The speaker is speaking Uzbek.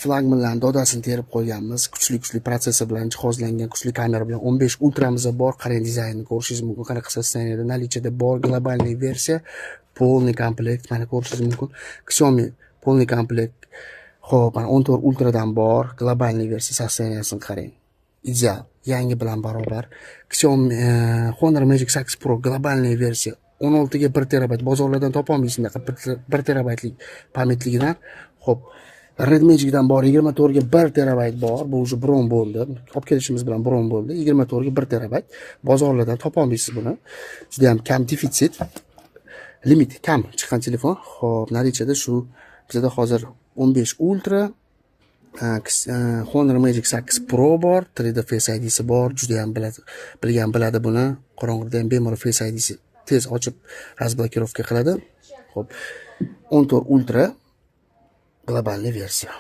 Flagmanlarni dodasini terib qo'yganmiz. Kuchli, kuchli protsessor bilan jihozlangan, kuchli kamera bilan 15 Ultramiz bor. Qarang, dizaynini ko'rishingiz mumkin. Qanaqa состояние da, наличие da bor, глобальный versiya, полный komplekt, mana ko'rishingiz mumkin. Xiaomi полный komplekt. Xo'p, mana 14 Ultradan bor, глобальный versiya, состояния sini qarang. Ideal, yangi bilan barobar. Xiaomi Honor Magic 8 Pro глобальный versiya, 16 ga 1 terabayt, bozorlardan topolmaysiz bunaqa 1 terabaytlik память ligidan. Xo'p, Red Magic'dan bor, 24 ga 1 terabayt bor. Bu уже bron bo'ldi. Olib kelishimiz bilan bron bo'ldi. 24 ga 1 terabayt. Bozorlardan topolmaysiz buni. Juda ham kam, defitsit. Limit kam chiqqan telefon. Xo'p, наличие da shu bizada hozir 15 Ultra, Honor Magic 8 Pro bor, 3D Face ID'si bor, juda ham biladi, bilgan biladi buni. Qorong'ida ham bemalol Face ID'si tez ochib разблокировка qiladi. Xo'p, 14 Ultra глобальный versiya.